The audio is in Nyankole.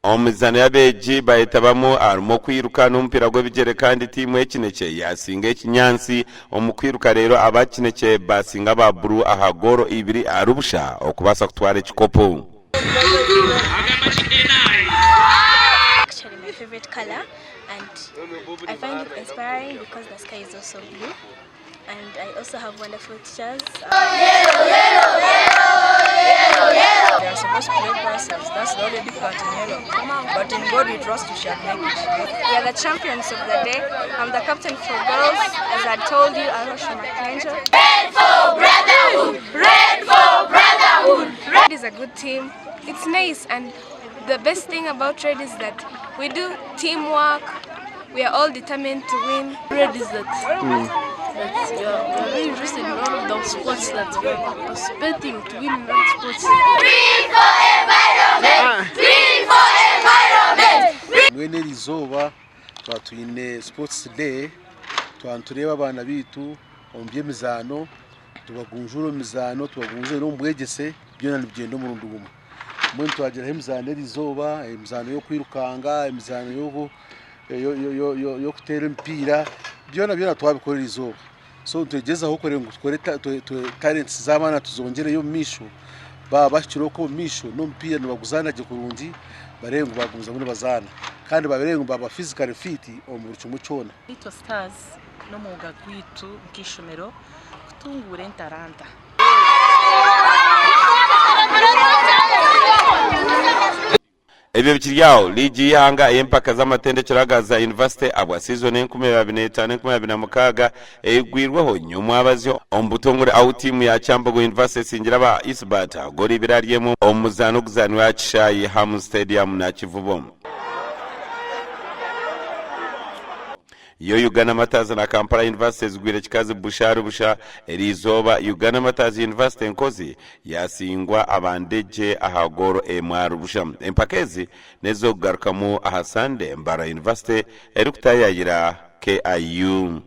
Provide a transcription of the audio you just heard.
Omu mizaano y'abeegi bayetabamu harimu okwiruka n'omupiira gw'ebigyere kandi tiimu ekinekye yasinga ekinyaatsi omu kwiruka reero aba kinekye basinga aba buru aha goolo ibiri ahari busha okubaasa kutwara ekikopo. Actually my favorite color and I find it inspiring because the sky is also blue and I also have wonderful teachers. They are supposed to make passes. That's the only difficult in yellow. But in God we trust we shall make it. We are the champions of the day. I'm the captain for girls. As I told you, Arosha Makenjo. Red for brotherhood! Red for brotherhood! Red is a good team. It's nice and the best thing about Red is that we do teamwork. We are all determined to win. Red is that, that we are, we are very interested in all of the sports that we are participating to win in all sports. Green for environment! Green for environment! Mbwenu eri izooba twaba twine sports day twaba nitureeba abaana baitu omu by'emizaano tubagunjure omu mizaano tubagunjure n'omu bwegyese byona nibigyenda omurundi gumwe. Mbwenu twagiraho emizaano eri izooba emizaano y'okwirukanga emizaano y'okuteera emipiira byona byona twabikora eri izooba. So nitwegyezaho kureba ngu tukore talents z'abaana tuzongyereyo omu maisho baaba bahikire okwo omu maisho n'omupiira nibaguzaana gye kurungi bareebe ngu baagumizamu nibazaana kandi bareebe ngu baaba physically fit omu buri kimwe kyona. Little Stars n'omwoga gwaitu nk'eishomero kutunguura entaranta. Ebyo bikiri aho, liigi y'eihanga ey'empaka z'amatendekero aga za yunivasite ahabwa siizoni y'enkumi ibiri na etaano 2026 eigwirweho nyomwabazyo omu butongore ahu tiimu ya Kyambogo University esingire aba Isbat goolo ibiri ahari emwe omu muzaano oguzaanirwe aha kishaayi Hamu Stadium Nakivubo. Yo Uganda Martyrs na Kampala University zigwire kikazi busha ahari busha. Eriizooba, Uganda Martyrs University Nkozi yaasingwa aba Ndejje aha goolo emwe ahari busha. Empaka ezi n'ez'okugarukamu aha Sande, Mbarara University erikutaayaayira KIU.